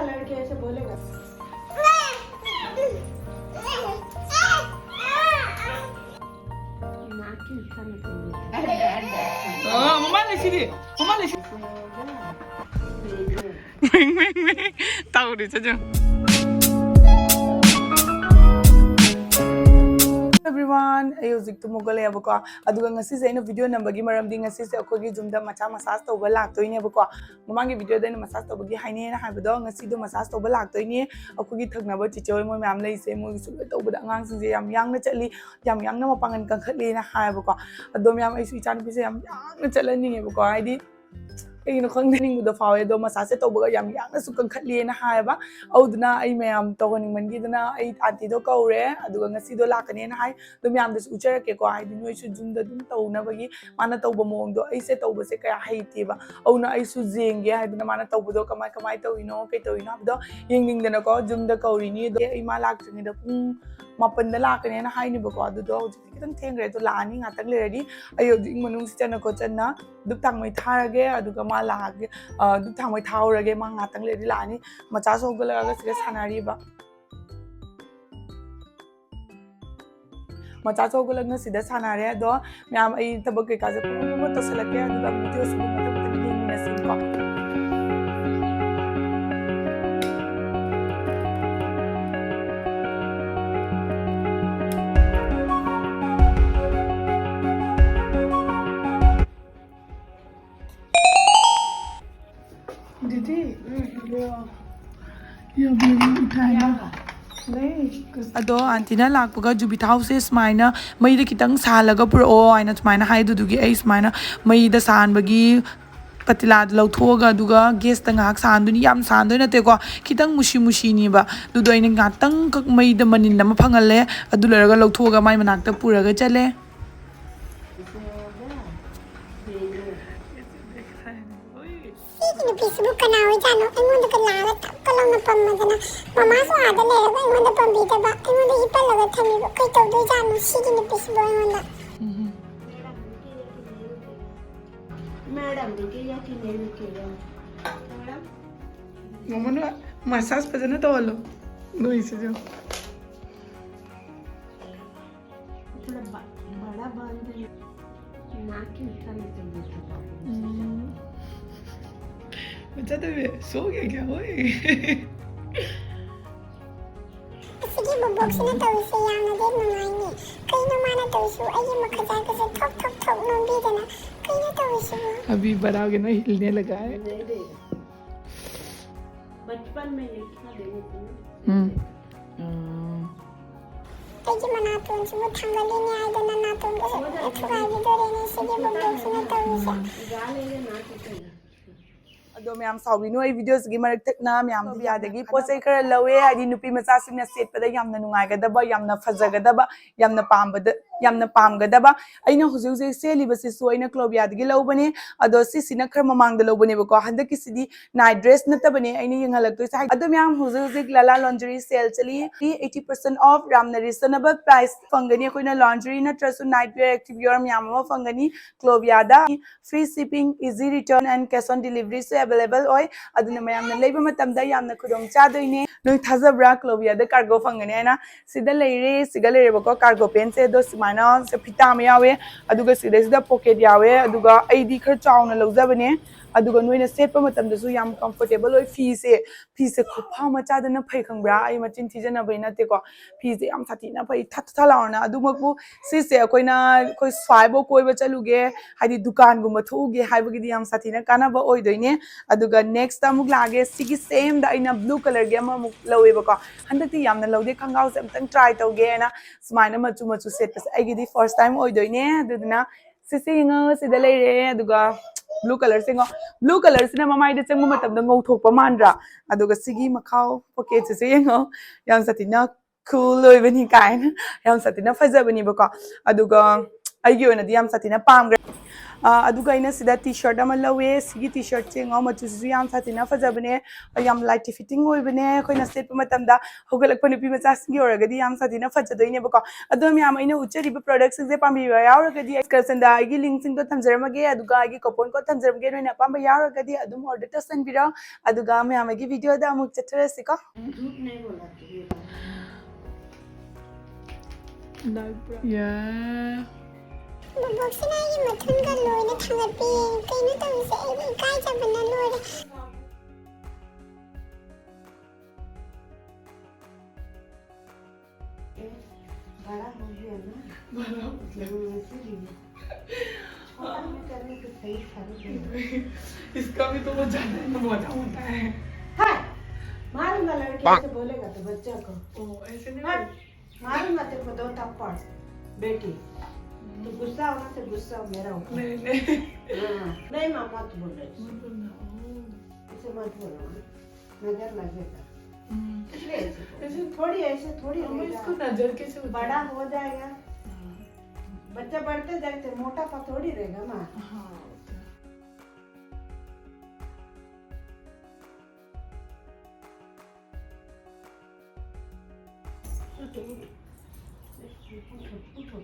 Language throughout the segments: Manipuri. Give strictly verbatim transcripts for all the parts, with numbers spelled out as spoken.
लड़के ऐसे बोलेगा। ꯑ, ꯃꯃꯥ ꯂꯩꯁꯤꯗꯤ, ꯃꯃꯥ ꯂꯩꯁꯤ꯫ ꯃꯤꯡ, ꯃꯤꯡ, ꯃꯤꯡ ꯇꯧꯔꯤꯁꯦ ꯌꯦꯡꯉꯨ꯫ Everyone, ꯑꯩ ꯍꯧꯖꯤꯛ ꯇꯨꯝ ꯍꯧꯒꯠꯂꯛꯑꯦꯕꯀꯣ꯫ ꯑꯗꯨꯒ ꯉꯁꯤꯁꯦ ꯑꯩꯅ video ꯅꯝꯕꯒꯤ ꯃꯔꯝꯗꯤ ꯉꯁꯤꯁꯦ ꯑꯩꯈꯣꯏꯒꯤ ꯌꯨꯝꯗ ꯃꯆꯥ massage ꯇꯧꯕ ꯂꯥꯛꯇꯣꯏꯅꯦꯕꯀꯣ꯫ ꯃꯃꯥꯡꯒꯤ videoꯗ ꯑꯩꯅ massage ꯇꯧꯕꯒꯤ ꯍꯥꯏꯅꯦꯅ ꯍꯥꯏꯕꯗꯣ, ꯉꯁꯤꯗꯣ massage ꯇꯧꯕ ꯂꯥꯛꯇꯣꯏꯅꯦ꯫ ꯑꯩꯈꯣꯏꯒꯤ ꯊꯪꯅꯕ ꯆꯤꯆꯦ ꯍꯣꯏ, ꯃꯣꯏ ꯃꯌꯥꯝ ꯂꯩꯁꯦ, ꯃꯣꯏꯒꯤꯁꯨ ꯂꯣꯏ ꯇꯧꯕꯗ ꯑꯉꯥꯡꯁꯤꯡꯁꯦ ꯌꯥꯝ ꯌꯥꯡꯅ ꯆꯠꯂꯤ, ꯌꯥꯝ ꯌꯥꯡꯅ ꯃꯄꯥꯡꯒꯜ ꯀꯟꯈꯠꯂꯦꯅ ꯍꯥꯏꯌꯦꯕꯀꯣ꯫ ꯑꯗꯣ ꯃꯌꯥꯝ, ꯑꯩꯁꯨ ꯏꯆꯥꯅꯨꯄꯤꯁꯦ ꯌꯥꯝ ꯌꯥꯡꯅ ꯆꯠꯍꯟꯅꯤꯡꯉꯦꯕꯀꯣ, ꯍꯥꯏꯗꯤ ꯀꯩꯒꯤꯅꯣ ꯈꯪꯗꯦ, ꯅꯤꯡꯕꯗꯣ ꯐꯥꯎꯋꯦ꯫ ꯑꯗꯣ massage ꯇꯧꯕꯒ ꯌꯥꯝ ꯌꯥꯡꯅꯁꯨ ꯀꯟꯈꯠꯂꯦꯅ ꯍꯥꯏꯌꯦꯕ꯫ ꯑꯗꯨꯗꯨꯅ ꯑꯩ ꯃꯌꯥꯝ ꯇꯧꯍꯟꯅꯤꯡꯃꯟꯒꯤꯗꯅ ꯑꯩ auntyꯗꯣ ꯀꯧꯔꯦ, ꯑꯗꯨꯒ ꯉꯁꯤꯗꯣ ꯂꯥꯛꯀꯅꯦꯅ ꯍꯥꯏ꯫ ꯑꯗꯣ ꯃꯌꯥꯝꯗꯁꯨ ꯎꯠꯆꯔꯛꯀꯦꯀꯣ, ꯍꯥꯏꯗꯤ ꯅꯣꯏꯁꯨ ꯌꯨꯝꯗ ꯑꯗꯨꯝ ꯇꯧꯅꯕꯒꯤ꯫ ꯃꯥꯅ ꯇꯧꯕ ꯃꯑꯣꯡꯗꯣ ꯑꯩꯁꯦ ꯇꯧꯕꯁꯦ ꯀꯌꯥ ꯍꯩꯇꯦꯕ, ꯑꯗꯨꯅ ꯑꯩꯁꯨ ꯌꯦꯡꯒꯦ ꯍꯥꯏꯗꯅ ꯃꯥꯅ ꯇꯧꯕꯗꯣ ꯀꯃꯥꯏ ꯀꯃꯥꯏ ꯇꯧꯔꯤꯅꯣ, ꯀꯩ ꯇꯧꯔꯤꯅꯣ ꯍꯥꯏꯕꯗꯣ ꯌꯦꯡꯅꯤꯡꯗꯅꯀꯣ ꯌꯨꯝꯗ ꯀꯧꯔꯤꯅꯤ꯫ ꯑꯗꯣ ꯑꯩ ꯃꯥ ꯂꯥꯛꯇ꯭ꯔꯤꯉꯩꯗ ꯄꯨꯡ ꯃꯥꯄꯟꯗ ꯂꯥꯛꯀꯅꯦꯅ ꯍꯥꯏꯅꯦꯕꯀꯣ꯫ ꯑꯗꯨꯗꯣ ꯍꯧꯖꯤꯛꯇꯤ ꯈꯤꯇꯪ ꯊꯦꯡꯈ꯭ꯔꯦ, ꯑꯗꯣ ꯂꯥꯛꯑꯅꯤ, ꯉꯥꯛꯇꯪ ꯂꯩꯔꯗꯤ꯫ ꯑꯩ ꯍꯧꯖꯤꯛ ꯏꯃꯨꯡ ꯃꯅꯨꯡ ꯁꯤꯠꯆꯟꯅ ꯈꯣꯠꯆꯟꯅ ꯙꯨꯞ ꯊꯥꯡꯃꯩ ꯊꯥꯔꯒꯦ, ꯑꯗꯨꯒ ꯃꯥ ꯂꯥꯛꯑꯒꯦ꯫ ꯑ, ꯙꯨꯞ ꯊꯥꯡꯃꯩ ꯊꯥꯍꯧꯔꯒꯦ, ꯃꯥ ꯉꯥꯛꯇꯪ ꯂꯩꯔꯗꯤ ꯂꯥꯛꯑꯅꯤ꯫ ꯃꯆꯥꯁꯨ ꯍꯧꯒꯠꯂꯛꯑꯒ ꯁꯤꯗ ꯁꯥꯟꯅꯔꯤꯕ꯫ ꯃꯆꯥꯁꯨ ꯍꯧꯒꯠꯂꯛꯅ ꯁꯤꯗ ꯁꯥꯟꯅꯔꯦ꯫ ꯑꯗꯣ ꯃꯌꯥꯝ, ꯑꯩ ꯊꯕꯛ ꯀꯩꯀꯥꯁꯦ ꯄꯨꯝꯅꯃꯛ ꯇꯧꯁꯜꯂꯛꯀꯦ, ꯑꯗꯨꯒ videoꯁꯤꯗꯤ ꯃꯊꯪ ꯃꯊꯪ ꯌꯦꯡꯃꯤꯟꯅꯁꯤꯀꯣ꯫ ꯑꯗꯣ auntyꯅ ꯂꯥꯛꯄꯒ ꯖꯨꯕꯤ ꯊꯥꯎꯁꯦ ꯁꯨꯃꯥꯏꯅ ꯃꯩꯗ ꯈꯤꯇꯪ ꯁꯥꯍꯜꯂꯒ ꯄꯨꯔꯛꯑꯣ ꯍꯥꯏꯅ ꯁꯨꯃꯥꯏꯅ ꯍꯥꯏ꯫ ꯑꯗꯨꯗꯨꯒꯤ ꯑꯩ ꯁꯨꯃꯥꯏꯅ ꯃꯩꯗ ꯁꯥꯍꯟꯕꯒꯤ ꯄꯇꯤꯂꯥꯗ ꯂꯧꯊꯣꯛꯑꯒ, ꯑꯗꯨꯒ gasꯇ ꯉꯥꯏꯍꯥꯛ ꯁꯥꯍꯟꯗꯣꯏꯅꯤ꯫ ꯌꯥꯝ ꯁꯥꯍꯟꯗꯣꯏ ꯅꯠꯇꯦꯀꯣ, ꯈꯤꯇꯪ ꯃꯨꯁꯤ ꯃꯨꯁꯤꯅꯦꯕ꯫ ꯑꯗꯨꯗꯣ ꯑꯩꯅ ꯉꯥꯛꯇꯪꯈꯛ ꯃꯩꯗ ꯃꯅꯤꯟ ꯑꯃ ꯐꯪꯍꯜꯂꯦ꯫ ꯑꯗꯨ ꯂꯣꯏꯔꯒ ꯂꯧꯊꯣꯛꯑꯒ ꯃꯥꯏ ꯃꯅꯥꯛꯇ ꯄꯨꯔꯒ ꯆꯠꯂꯦ꯫ ꯁꯤꯒꯤ ꯅꯨꯄꯤꯁꯤꯕꯨ ꯀꯅꯥ ꯑꯣꯏꯖꯥꯠꯅꯣ? ꯑꯩꯉꯣꯟꯗꯒ ꯂꯥꯛꯑꯒ ꯊꯛꯀ ꯂꯥꯎꯅ ꯄꯝꯃꯗꯅ, ꯃꯃꯥꯁꯨ ꯑꯥꯗ ꯂꯩꯔꯒ ꯑꯩꯉꯣꯟꯗ ꯄꯝꯕꯤꯗꯕ, ꯑꯩꯉꯣꯟꯗ ꯍꯤꯞꯄꯜꯂꯒ ꯊꯝꯃꯤꯕ, ꯀꯩ ꯇꯧꯗꯣꯏꯖꯥꯠꯅꯣ ꯁꯤꯒꯤ ꯅꯨꯄꯤꯁꯤꯕꯨ ꯑꯩꯉꯣꯟꯗ? मैडम रुके या कि नहीं रुके? Madam, madam. ꯃꯃꯅ ꯃꯁꯥꯖ ꯐꯖꯅ ꯇꯧꯍꯜꯂꯣ꯫ ꯅꯣꯏꯁꯤꯁꯨ꯫ थोड़ा ब- बड़ा बांध दे। नाक के ऊपर में चल जाता है। ꯎꯝ꯫ ꯃꯆꯥ ꯇꯧꯕꯤ, ꯁꯣꯛꯑꯦ ꯀꯌꯥ ꯍꯣꯏ꯫ ꯑꯁꯤꯒꯤ ꯕꯣꯕꯣꯛꯁꯤꯅ ꯇꯧꯔꯤꯁꯦ ꯌꯥꯝꯅꯗꯤ ꯅꯨꯡꯉꯥꯏꯅꯦ꯫ ꯀꯩꯅꯣ ꯃꯥꯅ ꯇꯧꯔꯤꯁꯤꯕꯨ? ꯑꯩꯒꯤ ꯃꯈꯖꯥꯏꯒꯁꯦ ꯊꯣꯛ ꯊꯣꯛ ꯊꯣꯛ ꯅꯣꯝꯕꯤꯗꯅ ꯀꯩꯅꯣ ꯇꯧꯔꯤꯁꯤꯕꯨ? अभी बड़ा हो गया ना, हिलने लगा है। नहीं देगा। बचपन में नहीं था देने को। हम्म। ꯑꯩꯒꯤ ꯃꯅꯥꯇꯣꯟꯁꯤꯕꯨ ꯊꯥꯡꯒꯠꯂꯤꯅꯦ ꯍꯥꯏꯗꯅ ꯅꯥꯇꯣꯟꯒꯁꯦ ꯂꯣꯏꯅ ꯊꯨꯒꯥꯏꯕꯤꯗꯣꯔꯦꯅꯦ ꯁꯤꯒꯤ ꯕꯣꯕꯣꯛꯁꯤꯅ ꯇꯧꯔꯤꯁꯦ꯫ गा लेगा ना कि कहीं। ꯑꯗꯣ ꯃꯌꯥꯝ ꯁꯥꯎꯕꯤꯅꯨ, ꯑꯩ ꯚꯤꯗꯤꯑꯣꯁꯤꯒꯤ ꯃꯔꯛ ꯊꯠꯅ ꯃꯌꯥꯝ ꯌꯥꯗꯒꯤ ꯄꯣꯠ ꯆꯩ ꯈꯔ ꯂꯧꯋꯦ, ꯍꯥꯏꯗꯤ ꯅꯨꯄꯤ ꯃꯆꯥꯁꯤꯡꯅ ꯁꯦꯠꯄꯗ ꯌꯥꯝꯅ ꯅꯨꯡꯉꯥꯏꯒꯗꯕ, ꯌꯥꯝꯅ ꯐꯖꯒꯗꯕ, ꯌꯥꯝꯅ ꯄꯥꯝꯕꯗ ꯌꯥꯝꯅ ꯄꯥꯝꯒꯗꯕ꯫ ꯑꯩꯅ ꯍꯧꯖꯤꯛ ꯍꯧꯖꯤꯛ ꯁꯦꯠꯂꯤꯕꯁꯤꯁꯨ ꯑꯩꯅ ꯀ꯭ꯂꯣꯕꯤꯌꯥꯗꯒꯤ ꯂꯧꯕꯅꯦ꯫ ꯑꯗꯣ ꯁꯤꯁꯤꯅ ꯈꯔ ꯃꯃꯥꯡꯗ ꯂꯧꯕꯅꯦꯕꯀꯣ꯫ ꯍꯟꯗꯛꯀꯤꯁꯤꯗꯤ ꯅꯥꯏꯠ ꯗ꯭ꯔꯦꯁ ꯅꯠꯇꯕꯅꯦ ꯑꯩꯅ ꯌꯦꯡꯍꯜꯂꯛꯇꯣꯏꯁꯦ꯫ ꯑꯗꯣ ꯃꯌꯥꯝ ꯍꯧꯖꯤꯛ ꯍꯧꯖꯤꯛ ꯂꯂꯥ ꯂꯣꯟꯗ꯭ꯔꯤ ꯁꯦꯜ ꯆꯠꯂꯤ꯫ ꯑꯩꯠꯇꯤ ꯄꯥꯔꯁꯦꯟ ꯑꯣꯐ, ꯌꯥꯝꯅ ꯔꯤꯖꯅꯦꯕꯜ ꯄ꯭ꯔꯥꯏꯁ ꯐꯪꯒꯅꯤ꯫ ꯑꯩꯈꯣꯏꯅ ꯂꯣꯟꯗ꯭ꯔꯤ ꯅꯠꯇ꯭ꯔꯁꯨ ꯅꯥꯏꯠ ꯋꯦꯌꯔ, ꯑꯦꯛꯇꯤꯚ ꯋꯦꯌꯔ ꯃꯌꯥꯝ ꯑꯃ ꯐꯪꯒꯅꯤ ꯀ꯭ꯂꯣꯕꯤꯌꯥꯗ꯫ Free shipping, easy return and cash on delivery ꯁꯨ available ꯑꯣꯏ꯫ ꯑꯗꯨꯅ ꯃꯌꯥꯝꯅ ꯂꯩꯕ ꯃꯇꯝꯗ ꯌꯥꯝꯅ ꯈꯨꯗꯣꯡ ꯆꯥꯗꯣꯏꯅꯦ꯫ ꯅꯣꯏ ꯊꯥꯖꯕ꯭ꯔꯥ ꯀ꯭ꯂꯣꯕꯤꯌꯥꯗ ꯀꯥꯔꯒꯣ ꯐꯪꯒꯅꯤ ꯍꯥꯏꯅ? ꯁꯤꯗ ꯂꯩꯔꯦ, ꯁꯤꯒ ꯂꯩꯔꯦꯕꯀꯣ ꯀꯥꯔꯒꯣ ꯄꯦꯟꯁꯦ꯫ ꯑꯗꯣ ꯁꯨꯃꯥꯏꯅ ꯁꯦ ꯐꯤꯇꯥ ꯑꯃ ꯌꯥꯎꯋꯦ, ꯑꯗꯨꯒ ꯁꯤꯗꯩꯁꯤꯗ ꯄꯣꯀꯦꯠ ꯌꯥꯎꯋꯦ, ꯑꯗꯨꯒ ꯑꯩꯗꯤ ꯈꯔ ꯆꯥꯎꯅ ꯂꯧꯖꯕꯅꯦ꯫ ꯑꯗꯨꯒ ꯅꯣꯏꯅ ꯁꯦꯠꯄ ꯃꯇꯝꯗꯁꯨ ꯌꯥꯝ ꯀꯝꯐꯣꯔꯇꯦꯕꯜ ꯑꯣꯏ꯫ ꯐꯤꯁꯦ ꯐꯤꯁꯦ ꯈꯨꯐ ꯑꯃ ꯆꯥꯗꯅ ꯐꯩ, ꯈꯪꯕ꯭ꯔꯥ? ꯑꯩ ꯃꯆꯤꯟ ꯊꯤꯖꯟꯅꯕꯩ ꯅꯠꯇꯦꯀꯣ, ꯐꯤꯁꯦ ꯌꯥꯝ ꯁꯥꯊꯤꯅ ꯐꯩ, ꯊꯥ ꯊꯥ ꯂꯥꯎꯔꯅ꯫ ꯑꯗꯨꯃꯛꯄꯨ ꯁꯤꯁꯦ ꯑꯩꯈꯣꯏꯅ ꯑꯩꯈꯣꯏ ꯁ꯭ꯋꯥꯏꯐꯥꯎ ꯀꯣꯏꯕ ꯆꯠꯂꯨꯒꯦ, ꯍꯥꯏꯗꯤ ꯗꯨꯀꯥꯟꯒꯨꯝꯕ ꯊꯣꯛꯎꯒꯦ ꯍꯥꯏꯕꯒꯤꯗꯤ ꯌꯥꯝ ꯁꯥꯊꯤꯅ ꯀꯥꯟꯅꯕ ꯑꯣꯏꯗꯣꯏꯅꯦ꯫ ꯑꯗꯨꯒ ꯅꯦꯛꯁꯇ ꯑꯃꯨꯛ ꯂꯥꯛꯑꯒꯦ, ꯁꯤꯒꯤ ꯁꯦꯝꯗ ꯑꯩꯅ ꯕ꯭ꯂꯨ ꯀꯂꯔꯒꯤ ꯑꯃꯃꯨꯛ ꯂꯧꯋꯦꯕꯀꯣ꯫ ꯍꯟꯗꯛꯇꯤ ꯌꯥꯝꯅ ꯂꯧꯗꯦ, ꯈꯣꯡꯒ꯭ꯔꯥꯎꯁꯦ ꯑꯝꯇꯪ ꯇ꯭ꯔꯥꯏ ꯇꯧꯒꯦꯅ ꯁꯨꯃꯥꯏꯅ ꯃꯆꯨ ꯃꯆꯨ ꯁꯦꯠꯄꯁꯦ ꯑꯩꯒꯤꯗꯤ ꯐꯥꯔꯁ ꯇꯥꯏꯝ ꯑꯣꯏꯗꯣꯏꯅꯦ꯫ ꯑꯗꯨꯗꯨꯅ ꯁꯤꯁꯦ ꯌꯦꯡꯉꯣ, ꯁꯤꯗ ꯂꯩꯔꯦ꯫ ꯑꯗꯨꯒ ꯕ꯭ꯂꯨ ꯀꯂꯔꯁꯦ ꯌꯦꯡꯉꯣ, ꯕ꯭ꯂꯨ ꯀꯂꯔꯁꯤꯅ ꯃꯃꯥꯏꯗ ꯆꯪꯕ ꯃꯇꯝꯗ ꯉꯧꯊꯣꯛꯄ ꯃꯥꯟꯗ꯭ꯔꯥ? ꯑꯗꯨꯒ ꯁꯤꯒꯤ ꯃꯈꯥꯎ ꯄꯣꯀꯦꯠꯁꯤꯁꯨ ꯌꯦꯡꯉꯣ, ꯌꯥꯝ ꯁꯥꯊꯤꯅ ꯀꯨꯜ ꯑꯣꯏꯕꯅꯤ ꯀꯥꯏꯅ, ꯌꯥꯝ ꯁꯥꯊꯤꯅ ꯐꯖꯕꯅꯦꯕꯀꯣ꯫ ꯑꯗꯨꯒ ꯑꯩꯒꯤ ꯑꯣꯏꯅꯗꯤ ꯌꯥꯝ ꯁꯥꯊꯤꯅ ꯄꯥꯝꯈ꯭ꯔꯦ꯫ ꯑꯥ, ꯑꯗꯨꯒ ꯑꯩꯅ ꯁꯤꯗ ꯇꯤ ꯁꯔꯠ ꯑꯃ ꯂꯧꯋꯦ꯫ ꯁꯤꯒꯤ ꯇꯤ ꯁꯔꯠꯁꯦ ꯉꯥꯎ ꯃꯆꯨꯁꯤꯁꯨ ꯌꯥꯝ ꯁꯥꯊꯤꯅ ꯐꯖꯕꯅꯦ, ꯌꯥꯝ ꯂꯥꯏꯠ ꯐꯤꯠꯇꯤꯡ ꯑꯣꯏꯕꯅꯦ꯫ ꯑꯩꯈꯣꯏꯅ ꯁꯦꯠꯄ ꯃꯇꯝꯗ ꯍꯧꯒꯠꯂꯛꯄ ꯅꯨꯄꯤ ꯃꯆꯥꯁꯤꯡꯒꯤ ꯑꯣꯏꯔꯒꯗꯤ ꯌꯥꯝ ꯁꯥꯊꯤꯅ ꯐꯖꯗꯣꯏꯅꯦꯕꯀꯣ꯫ ꯑꯗꯣ ꯃꯌꯥꯝ, ꯑꯩꯅ ꯎꯠꯆꯔꯤꯕ ꯄ꯭ꯔꯗꯛꯁꯤꯡꯁꯦ ꯄꯥꯝꯕꯤꯕ ꯌꯥꯎꯔꯒꯗꯤ ꯑꯩ ꯗꯤꯁꯀ꯭ꯔꯤꯞꯁꯟꯗ ꯑꯩꯒꯤ ꯂꯤꯡꯁꯤꯡꯗꯣ ꯊꯝꯖꯔꯝꯃꯒꯦ, ꯑꯗꯨꯒ ꯑꯩꯒꯤ ꯀꯣꯄꯟ ꯀꯣꯗ ꯊꯝꯖꯔꯝꯒꯦ꯫ ꯅꯣꯏꯅ ꯑꯄꯥꯝꯕ ꯌꯥꯎꯔꯒꯗꯤ ꯑꯗꯨꯝ ꯑꯣꯔꯗꯔ ꯇꯧꯁꯟꯕꯤꯔꯣ꯫ ꯑꯗꯨꯒ ꯃꯌꯥꯝ, ꯑꯩꯒꯤ ꯚꯤꯗꯤꯑꯣꯗ ꯑꯃꯨꯛ ꯆꯠꯊꯔꯁꯤꯀꯣ꯫ ꯕꯣꯕꯣꯛꯁꯤꯅ ꯑꯩꯒꯤ ꯃꯊꯨꯟꯒ ꯂꯣꯏꯅ ꯊꯥꯡꯒꯠꯄꯤꯌꯦ꯫ ꯀꯩꯅꯣ ꯇꯧꯔꯤꯁꯦ? ꯑꯩꯗꯤ ꯏꯀꯥꯏꯖꯕꯅ ꯂꯣꯏꯔꯦ꯫ बड़ा हो गया ना। बड़ा हो गया। हम्म, इसीलिए। छोटा में करने से सही था, रुक गया। इसका भी तो वो ज्यादा ही मजा होता है। हाँ, मारूंगा लड़के ऐसे बोलेगा तो बच्चा को। ओ, ऐसे नहीं हाँ। बोल- मारूंगा तेरे को दो थप्पड़, बेटी। तू गुस्सा होना तो गुस्सा मेरा ऊपर। नहीं, नहीं। हाँ, नहीं माँ, मत बोलो। मत बोलना, ओ। इसे मत बोलो, हाँ। नजर लगेगा। हम्म। इसलिए ऐसे बोलो। ऐसे थोड़ी, ऐसे थोड़ी अम्मा, रहेगा। इसको नजर कैसे होता है? बड़ा हो जाएगा। हाँ। बच्चा बढ़ते जाते मोटापा थोड़ी रहेगा माँ। हाँ, होता है। उठ, उठ। उठ, उठ,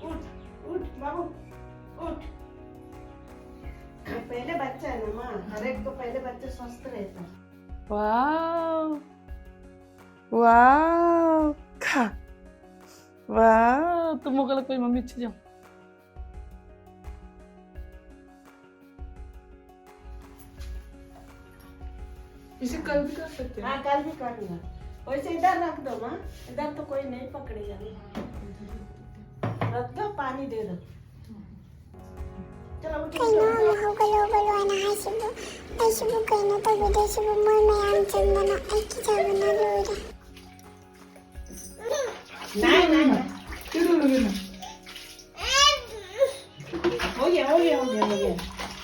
उठ, उठ, बाबू, उठ। ये पहले बच्चा है ना माँ, हर एक को पहले बच्चा स्वस्थ रहता है। वाओ, वाओ, खा, वाओ, तुम मोकल कोई मम्मी अच्छी जाओ। इसे कल भी कर सकते हैं। हाँ, कल भी करूँगा। वैसे इधर रख दो माँ, इधर तो कोई नहीं पकड़ेगा। रख दो, पानी दे दो। चलो, उठो, ꯀꯩꯅꯣ, उठो। ꯑꯃꯨꯛ ꯍꯧꯒꯠꯂꯣ, ꯍꯧꯒꯠꯂꯣ ꯍꯥꯏꯅ ꯍꯥꯏꯁꯤꯕꯨ? ꯑꯩꯁꯤꯕꯨ ꯀꯩꯅꯣ ꯇꯧꯕꯤꯗꯣꯏꯁꯤꯕꯨ? ꯃꯣꯏ ꯃꯌꯥꯝ ꯆꯪꯗꯅ ꯑꯩ ꯀꯤꯖꯕꯅ ꯂꯣꯏꯔꯦ꯫ नहीं, नहीं, नहीं। हो गया, हो गया, हो गया, हो गया।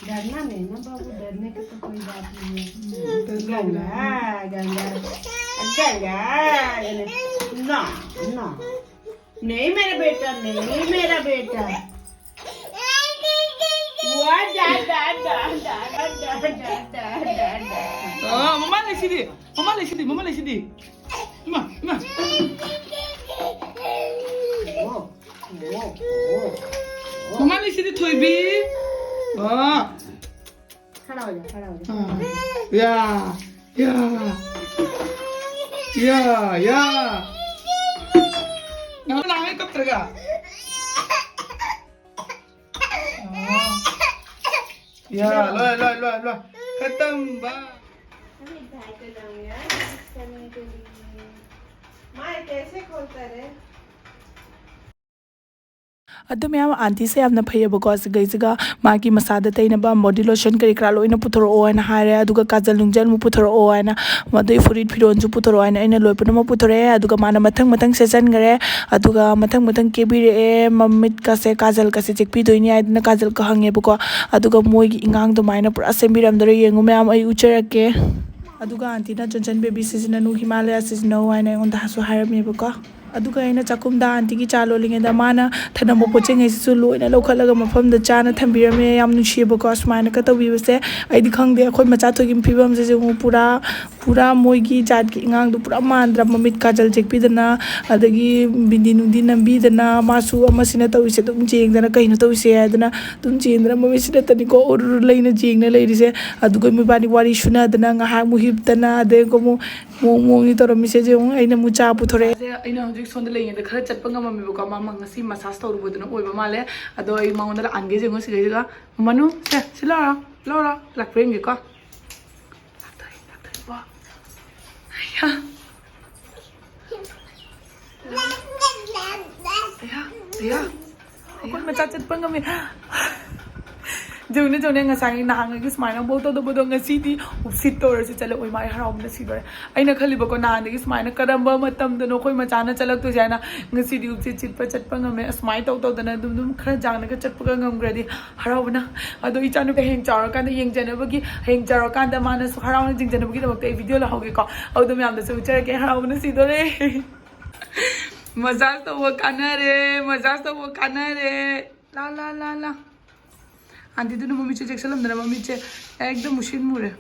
डरना नहीं ना बाबू, डरने की तो कोई बात नहीं है। गंगा, गंगा, गंगा, ना, ना। नहीं मेरा बेटा, नहीं मेरा बेटा। ꯑ, ꯃꯃꯥ ꯂꯩꯁꯤꯗꯤ, ꯃꯃꯥ ꯂꯩꯁꯤꯗꯤ, ꯃꯃꯥ ꯂꯩꯁꯤꯗꯤ꯫ ꯏꯃꯥ, ꯏꯃꯥ꯫ ꯃꯃꯥ ꯂꯩꯁꯤꯗꯤ ꯊꯣꯏꯕꯤ꯫ ꯑ꯫ ꯈꯔ ꯑꯣꯏꯔꯣ, ꯈꯔ ꯑꯣꯏꯔꯣ꯫ ꯑ꯫ ꯌꯥ, ꯌꯥ꯫ ꯌꯥ, ꯌꯥ꯫ ꯅꯪ ꯂꯥꯡꯉꯩ ꯀꯞꯇ꯭ꯔꯒ? ꯌꯥ, ꯂꯣꯏ, ꯂꯣꯏ, ꯂꯣꯏ, ꯂꯣꯏ꯫ ꯈꯇꯝ ꯕꯥ꯫ अभी ढाई का नाम यार, करने के लिए। माय कैसे खोलता रे? ꯑꯗꯨ ꯃꯌꯥꯝ ꯑꯥꯟꯇꯤꯁꯦ ꯌꯥꯝꯅ ꯐꯩꯌꯦꯕꯀꯣ꯫ ꯁꯤꯒꯩꯁꯤꯒ ꯃꯥꯒꯤ ꯃꯁꯥꯗ ꯇꯩꯅꯕ ꯕꯣꯗꯤ ꯂꯣꯁꯟ ꯀꯔꯤ ꯀꯔꯥ ꯂꯣꯏꯅ ꯄꯨꯊꯣꯔꯛꯑꯣ ꯍꯥꯏꯅ ꯍꯥꯏꯔꯦ꯫ ꯑꯗꯨꯒ ꯀꯥꯖꯜ ꯅꯨꯡꯖꯜ ꯑꯃꯨꯛ ꯄꯨꯊꯣꯔꯛꯑꯣ ꯍꯥꯏꯅ, ꯑꯗꯩ ꯐꯨꯔꯤꯠ ꯐꯤꯔꯣꯟꯁꯨ ꯄꯨꯊꯣꯔꯛꯑꯣ ꯍꯥꯏꯅ ꯑꯩꯅ ꯂꯣꯏ ꯄꯨꯝꯅꯃꯛ ꯄꯨꯊꯣꯔꯛꯑꯦ꯫ ꯑꯗꯨꯒ ꯃꯥꯅ ꯃꯊꯪ ꯃꯊꯪ ꯁꯦꯠꯆꯟꯈ꯭ꯔꯦ꯫ ꯑꯗꯨꯒ ꯃꯊꯪ ꯃꯊꯪ ꯀꯦꯕꯤꯔꯛꯑꯦ꯫ ꯃꯃꯤꯠꯀꯁꯦ ꯀꯥꯖꯜꯒꯁꯦ ꯆꯦꯛꯄꯤꯗꯣꯏꯅꯤ ꯍꯥꯏꯗꯅ ꯀꯥꯖꯜꯒ ꯍꯪꯉꯦꯕꯀꯣ꯫ ꯑꯗꯨꯒ ꯃꯣꯏꯒꯤ ꯏꯉꯥꯡ ꯑꯗꯨꯃꯥꯏꯅ ꯄꯨꯔꯥ ꯁꯦꯝꯕꯤꯔꯝꯗꯣꯔꯦ꯫ ꯌꯦꯡꯉꯨ ꯃꯌꯥꯝ, ꯑꯩ ꯎꯠꯆꯔꯛꯀꯦ꯫ ꯑꯗꯨꯒ ꯑꯥꯟꯇꯤꯅ ꯆꯟꯆꯟ ꯕꯦꯕꯤ ꯁꯤꯖꯤꯟꯅꯅꯨ, ꯍꯤꯃꯥꯂꯌꯥ ꯁꯤꯖꯤꯟꯅꯧ ꯍꯥꯏꯅ ꯑꯩꯉꯣꯟꯗꯁꯨ ꯍꯥꯏꯔꯝꯃꯦꯕꯀꯣ꯫ ꯑꯗꯨꯒ ꯑꯩꯅ ꯆꯥꯛꯈꯨꯝꯗ ꯑꯥꯟꯇꯤꯒꯤ ꯆꯥ ꯂꯣꯜꯂꯤꯉꯩꯗ ꯃꯥꯅ ꯊꯅꯝꯕ ꯄꯣꯠ ꯆꯩꯉꯩꯁꯤꯁꯨ ꯂꯣꯏꯅ ꯂꯧꯈꯠꯂꯒ ꯃꯐꯝꯗ ꯆꯥꯅ ꯊꯝꯕꯤꯔꯝꯃꯦ꯫ ꯌꯥꯝ ꯅꯨꯡꯁꯤꯌꯦꯕꯀꯣ ꯑꯁꯨꯃꯥꯏꯅꯒ ꯇꯧꯕꯤꯕꯁꯦ꯫ ꯑꯩꯗꯤ ꯈꯪꯗꯦ, ꯑꯩꯈꯣꯏ ꯃꯆꯥ ꯊꯣꯏꯒꯤ ꯐꯤꯕꯝꯁꯤꯁꯨ ꯑꯃꯨꯛ ꯄꯨꯔꯥ, ꯄꯨꯔꯥ ꯃꯣꯏꯒꯤ ꯖꯥꯠꯀꯤ ꯑꯉꯥꯡꯗꯣ ꯄꯨꯔꯥ ꯃꯥꯟꯗ꯭ꯔꯥ? ꯃꯃꯤꯠ ꯀꯥꯖꯜ ꯆꯦꯛꯄꯤꯗꯅ, ꯑꯗꯒꯤ ꯕꯤꯟꯗꯤ ꯅꯨꯡꯗꯤ ꯅꯝꯕꯤꯗꯅ, ꯃꯥꯁꯨ ꯑꯃꯁꯤꯅ ꯇꯧꯔꯤꯁꯦ ꯑꯗꯨꯝ ꯌꯦꯡꯗꯅ, "ꯀꯩꯅꯣ ꯇꯧꯔꯤꯁꯦ?" ꯍꯥꯏꯗꯅ ꯑꯗꯨꯝ ꯌꯦꯡꯗꯅ, ꯃꯃꯤꯠꯁꯤꯗꯇꯅꯤꯀꯣ ꯎꯔꯨꯔꯨ ꯂꯩꯅ ꯌꯦꯡꯅ ꯂꯩꯔꯤꯁꯦ꯫ ꯑꯗꯨꯒ ꯃꯣꯏꯕꯥꯅꯤ ꯋꯥꯔꯤ ꯁꯨꯅꯗꯅ ꯉꯥꯏꯍꯥꯛ ꯑꯃꯨꯛ ꯍꯤꯞꯇꯅ, ꯑꯗꯩ ꯑꯃꯨꯛ ꯃꯑꯣꯡ ꯃꯑꯣꯡꯅꯤ ꯇꯧꯔꯝꯃꯤꯁꯦ꯫ ꯌꯦꯡꯉꯨ, ꯑꯩꯅ ꯑꯃꯨꯛ ꯆꯥ ꯄꯨꯊꯣꯔꯛꯑꯦ꯫ ꯑꯩꯅ ꯍꯧꯖꯤꯛ ꯁꯣꯝꯗ ꯂꯩꯔꯤꯉꯩꯗ ꯈꯔ ꯆꯠꯄ ꯉꯝꯃꯦꯕꯀꯣ꯫ ꯃꯥ ꯉꯁꯤ ꯃꯁꯥꯁ ꯇꯧꯔꯨꯕꯗꯨꯅ ꯑꯣꯏꯕ ꯃꯥꯜꯂꯦ꯫ ꯑꯗꯣ ꯑꯩ ꯃꯉꯣꯟꯗ ꯂꯥꯛꯍꯟꯒꯦ꯫ ꯌꯦꯡꯉꯨ ꯁꯤꯗꯩꯁꯤꯗ꯫ ꯃꯅꯨ, ꯁꯦ, ꯁꯤ ꯂꯥꯛꯑꯣ, ꯂꯥꯛꯑꯣ, ꯂꯥꯛꯄ꯭ꯔꯥ ꯌꯦꯡꯒꯦꯀꯣ꯫ ꯂꯥꯛꯇꯣꯔꯦ, ꯂꯥꯛꯇꯣꯔꯦꯀꯣ꯫ ꯑꯌꯥ꯫ ꯑꯌꯥ, ꯑꯌꯥ꯫ ꯑꯩꯈꯣꯏ ꯃꯆꯥ ꯆꯠꯄ ꯉꯝꯃꯤ꯫ ꯖꯧꯅꯦ, ꯖꯧꯅꯦ, ꯉꯁꯥꯏ ꯅꯍꯥꯟꯉꯩꯒꯤ ꯁꯨꯃꯥꯏꯅ ꯕꯣꯜ ꯇꯧꯗꯕꯗꯣ ꯉꯁꯤꯗꯤ ꯎꯞꯁꯤꯠ ꯇꯧꯔꯁꯤ ꯆꯠꯂꯛꯑꯣꯏ, ꯃꯥ ꯑꯩ ꯍꯔꯥꯎꯕꯅ ꯁꯤꯗꯣꯔꯦ꯫ ꯑꯩꯅ ꯈꯜꯂꯤꯕꯀꯣ, ꯅꯍꯥꯟꯗꯒꯤ ꯁꯨꯃꯥꯏꯅ ꯀꯔꯝꯕ ꯃꯇꯝꯗꯅꯣ ꯑꯩꯈꯣꯏ ꯃꯆꯥꯅ ꯆꯠꯂꯛꯇꯣꯏꯁꯦ ꯍꯥꯏꯅ꯫ ꯉꯁꯤꯗꯤ ꯎꯞꯁꯤꯠ ꯁꯤꯠꯄ ꯆꯠꯄ ꯉꯝꯃꯦ꯫ ꯑꯁꯨꯃꯥꯏꯅ ꯇꯧ ꯇꯧꯗꯅ ꯑꯗꯨꯝ ꯑꯗꯨꯝ ꯈꯔ ꯖꯥꯡꯅꯒ ꯆꯠꯄꯒ ꯉꯝꯈ꯭ꯔꯗꯤ ꯍꯔꯥꯎꯕꯅ꯫ ꯑꯗꯣ ꯏꯆꯥꯅꯨꯄꯤ ꯍꯌꯦꯡ ꯆꯥꯎꯔꯀꯥꯟꯗ ꯌꯦꯡꯖꯅꯕꯒꯤ, ꯍꯌꯦꯡ ꯆꯥꯎꯔꯀꯥꯟꯗ ꯃꯥꯅꯁꯨ ꯍꯔꯥꯎꯅ ꯌꯦꯡꯖꯅꯕꯒꯤꯗꯃꯛꯇ ꯑꯩ ꯚꯤꯗꯤꯑꯣ ꯂꯧꯍꯧꯒꯦꯀꯣ꯫ ꯑꯗꯨ ꯃꯌꯥꯝꯗꯁꯨ ꯎꯠꯆꯔꯛꯀꯦ, ꯍꯔꯥꯎꯕꯅ ꯁꯤꯗꯣꯔꯦ꯫ ꯃꯁꯥꯖ ꯇꯧꯕ ꯀꯥꯟꯅꯔꯦ, ꯃꯁꯥꯖ ꯇꯧꯕ ꯀꯥꯟꯅꯔꯦ꯫ ꯂꯥ, ꯂꯥ, ꯂꯥ, ꯂꯥ꯫ ꯑꯥꯟꯇꯤꯗꯨꯅ ꯃꯃꯤꯠꯁꯦ ꯆꯦꯛꯁꯤꯜꯂꯝꯗꯅ ꯃꯃꯤꯠꯁꯦ ꯑꯦꯛꯗꯝ ꯃꯨꯁꯤꯟ ꯃꯨꯔꯦ꯫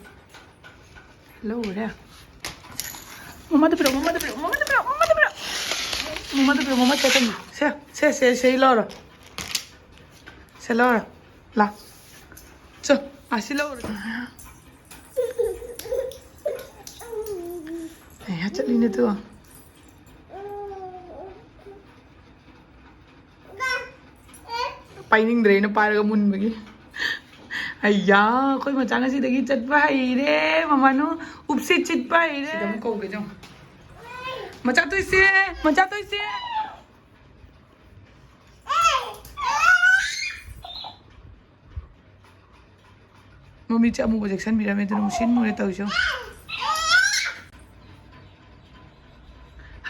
ꯂꯧꯔꯦ꯫ ꯃꯃꯥꯗ ꯄꯤꯔꯛꯑꯣ, ꯃꯃꯥꯗ ꯄꯤꯔꯛꯑꯣ, ꯃꯃꯥꯗ ꯄꯤꯔꯛꯑꯣ, ꯃꯃꯥꯗ ꯄꯤꯔꯛꯑꯣ꯫ ꯃꯃꯥꯗ ꯄꯤꯔꯛꯑꯣ, ꯃꯃꯥ ꯆꯠꯀꯅꯤ꯫ ꯁꯦ, ꯁꯦ, ꯁꯦ, ꯁꯦ, ꯂꯧꯔꯣ꯫ ꯁꯦ, ꯂꯧꯔꯣ꯫ ꯂꯥ꯫ ꯆꯣ, ꯑꯁꯤ ꯂꯧꯔꯣ꯫ ꯑꯦ, ꯆꯠꯂꯤꯅꯦ ꯇꯨ꯫ ꯄꯥꯏꯅꯤꯡꯗ꯭ꯔꯦ ꯑꯩꯅ ꯄꯥꯏꯔꯒ ꯃꯨꯟꯕꯒꯤ꯫ ꯑꯩꯌꯥ, ꯑꯩꯈꯣꯏ ꯃꯆꯥ ꯉꯁꯤꯗꯒꯤ ꯆꯠꯄ ꯍꯩꯔꯦ꯫ ꯃꯃꯥꯅꯨ ꯎꯞꯁꯤ ꯆꯤꯠꯄ ꯍꯩꯔꯦ꯫ ꯁꯤꯗ ꯑꯃꯨꯛ ꯀꯧꯒꯦ ꯆꯪꯉꯣ꯫ ꯃꯆꯥ ꯊꯣꯏꯁꯦ, ꯃꯆꯥ ꯊꯣꯏꯁꯦ꯫ ꯃꯃꯤꯠꯁꯦ ꯑꯃꯨꯕ ꯆꯦꯛꯁꯟꯕꯤꯔꯝꯃꯦ, ꯑꯗꯨꯅ ꯃꯨꯁꯤꯟ ꯃꯨꯔꯦ ꯇꯧꯔꯤꯁꯦ꯫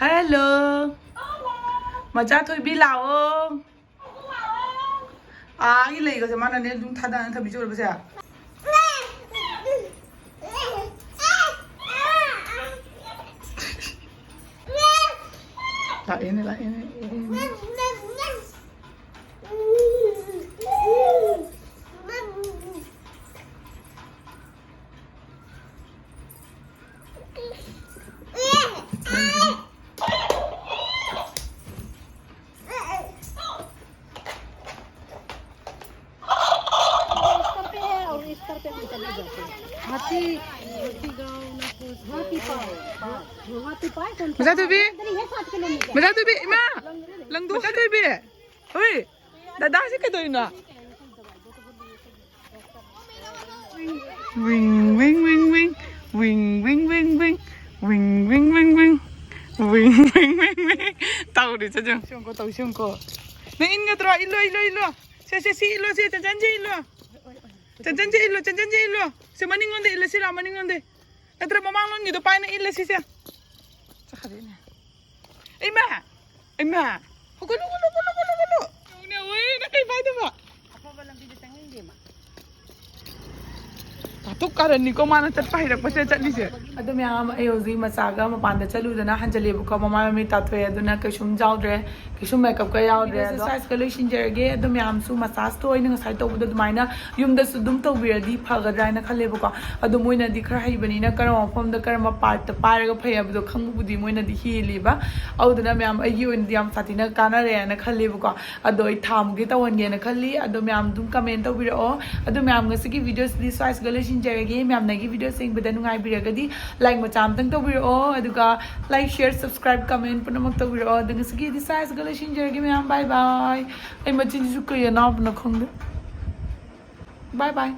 ꯍꯦꯜꯂꯣ꯫ ꯃꯆꯥ ꯊꯣꯏꯕꯤ ꯂꯥꯛꯑꯣ꯫ ꯑꯥꯒꯤ ꯂꯩꯒꯁꯦ ꯃꯥꯅꯅꯦ ꯑꯗꯨꯝ ꯊꯥꯗꯅ ꯊꯝꯕꯤꯁꯦ ꯎꯔꯕꯁꯦ꯫ ꯂꯥꯛꯑꯦꯅꯦ, ꯂꯥꯛꯑꯦꯅꯦ꯫ हाथी, हाथी गाँव ना कुछ। हाथी पाए, हाथी पाए कौन सा? मजा तो भी? इधर ही है, सात किलोमीटर। मजा तो भी, इमा। लंगदू मजा तो भी। ओए, दादा से कह दो इना। Wing, wing, wing, wing. Wing, wing, wing, wing. Wing, wing, wing, wing. Wing, wing, wing, wing. ꯇꯧꯔꯤꯁꯦ ꯌꯦꯡꯉꯨ꯫ ꯇꯧꯁꯤ ꯌꯦꯡꯉꯨꯀꯣ, ꯇꯧꯁꯤ ꯌꯦꯡꯉꯨꯀꯣ꯫ ꯅꯪ ꯏꯟꯒꯗ꯭ꯔꯣ? ꯏꯜꯂꯣ, ꯏꯜꯂꯣ, ꯏꯜꯂꯣ꯫ ꯁꯦ, ꯁꯦ, ꯁꯤ ꯏꯜꯂꯣ, ꯁꯤ ꯆꯟꯆꯟꯁꯤ ꯏꯜꯂꯣ꯫ ꯆꯟꯆꯟꯁꯤ ꯏꯜꯂꯣ, ꯆꯟꯆꯟꯁꯤ ꯏꯜꯂꯣ꯫ ꯁꯦ ꯃꯅꯤꯡꯂꯣꯝꯗ ꯏꯜꯂꯁꯤꯔꯥ, ꯃꯅꯤꯡꯂꯣꯝꯗ꯫ ꯅꯠꯇ꯭ꯔ ꯃꯃꯥꯡꯂꯣꯝꯒꯤꯗꯣ ꯄꯥꯏꯅ ꯏꯜꯂꯁꯤꯁꯦ꯫ ꯆꯠꯈ꯭ꯔꯦꯅꯦ꯫ ꯏꯃꯥ! ꯏꯃꯥ! ꯍꯧꯒꯠꯂꯨ, ꯍꯧꯒꯠꯂꯨ, ꯍꯧꯒꯠꯂꯨ, ꯍꯧꯒꯠꯂꯨ, ꯍꯧꯒꯠꯂꯨ! ꯌꯦꯡꯉꯨꯅꯦ, ꯎꯏ, ꯅꯪ ꯀꯩ ꯄꯥꯏꯗꯕ? ꯑꯐꯕ ꯂꯝꯕꯤꯗ ꯆꯪꯅꯤꯡꯗꯦ ꯃꯥ꯫ ꯇꯥ ꯇꯨ ꯀꯥꯔꯟꯅꯤꯀꯣ ꯃꯥꯅ ꯆꯠꯄ ꯍꯩꯔꯛꯄꯁꯦ ꯆꯠꯂꯤꯁꯦ꯫ ꯑꯗꯣ ꯃꯌꯥꯝ, ꯑꯩ ꯍꯧꯖꯤꯛ ꯃꯆꯥꯒ ꯃꯄꯥꯟꯗ ꯆꯠꯂꯨꯗꯅ ꯍꯟꯖꯜꯂꯦꯕꯀꯣ, ꯃꯃꯥꯏ ꯃꯃꯤꯠ ꯇꯥꯊꯣꯛꯑꯦ, ꯑꯗꯨꯅ ꯀꯩꯁꯨꯝ ꯌꯥꯎꯗ꯭ꯔꯦ, ꯀꯩꯁꯨꯝ ꯃꯦꯀꯞꯀ ꯌꯥꯎꯗ꯭ꯔꯦ꯫ ꯑꯗꯣ ꯁ꯭ꯋꯥꯏꯁꯤꯒ ꯂꯣꯏꯁꯤꯟꯖꯔꯒꯦ꯫ ꯑꯗꯣ ꯃꯌꯥꯝꯁꯨ ꯃꯁꯥꯁꯇꯣ ꯑꯩꯅ ꯉꯁꯥꯏ ꯇꯧꯕꯗꯣ ꯑꯗꯨꯃꯥꯏꯅ ꯌꯨꯝꯗꯁꯨ ꯑꯗꯨꯝ ꯇꯧꯕꯤꯔꯗꯤ ꯐꯒꯗ꯭ꯔꯥ ꯍꯥꯏꯅ ꯈꯜꯂꯦꯕꯀꯣ꯫ ꯑꯗꯣ ꯃꯣꯏꯅꯗꯤ ꯈꯔ ꯍꯩꯕꯅꯤꯅ ꯀꯔꯝꯕ ꯃꯐꯝꯗ ꯀꯔꯝꯕ ꯄꯥꯔꯠꯇ ꯄꯥꯏꯔꯒ ꯐꯩ ꯍꯥꯏꯕꯗꯣ ꯈꯪꯕꯕꯨꯗꯤ ꯃꯣꯏꯅꯗꯤ ꯍꯦꯜꯂꯤꯕ꯫ ꯑꯗꯨꯗꯨꯅ ꯃꯌꯥꯝ, ꯑꯩꯒꯤ ꯑꯣꯏꯅꯗꯤ ꯌꯥꯝ ꯁꯥꯊꯤꯅ ꯀꯥꯟꯅꯔꯦ ꯍꯥꯏꯅ ꯈꯜꯂꯦꯕꯀꯣ꯫ ꯑꯗꯣ ꯑꯩ ꯊꯥ ꯃꯨꯛꯀꯤ ꯇꯧꯍꯟꯒꯦꯅ ꯈꯜꯂꯤ꯫ ꯑꯗꯣ ꯃꯌꯥꯝ ꯑꯗꯨꯝ ꯀꯃꯦꯟ ꯇꯧꯕꯤꯔꯛꯑꯣ꯫ ꯑꯗꯣ ꯃꯌꯥꯝ, ꯉꯁꯤꯒꯤ ꯚꯤꯗꯤꯑꯣꯁꯤꯗꯤ ꯁ꯭ꯋꯥꯏꯁꯤꯒ ꯂꯣꯏꯁꯤꯟꯖꯔꯒꯦ꯫ ꯃꯌꯥꯝꯅ ꯑꯩꯒꯤ ꯚꯤꯗꯤꯑꯣꯁꯦ ꯌꯦꯡꯕꯗ ꯅꯨꯡꯉꯥꯏꯕꯤꯔꯒꯗꯤ ꯂꯥꯏꯛ ꯃꯆꯥ ꯑꯃꯇꯪ ꯇꯧꯕꯤꯔꯛꯑꯣ, ꯑꯗꯨꯒ ꯂꯥꯏꯛ, ꯁꯤꯌꯔ, ꯁꯕꯁꯀ꯭ꯔꯥꯏꯕ, ꯀꯃꯦꯟ ꯄꯨꯝꯅꯃꯛ ꯇꯧꯕꯤꯔꯛꯑꯣ꯫ ꯑꯗꯣ ꯉꯁꯤꯒꯤꯗꯤ ꯁ꯭ꯋꯥꯏꯁꯤꯒ ꯂꯣꯏꯁꯤꯟꯖꯔꯒꯦ ꯃꯌꯥꯝ꯫ ꯕꯥꯏ ꯕꯥꯏ꯫ ꯑꯩ ꯃꯆꯤꯟꯁꯤꯁꯨ ꯀꯩ ꯑꯅꯥꯕꯅꯣ ꯈꯪꯗꯦ꯫ ꯕꯥꯏ ꯕꯥꯏ꯫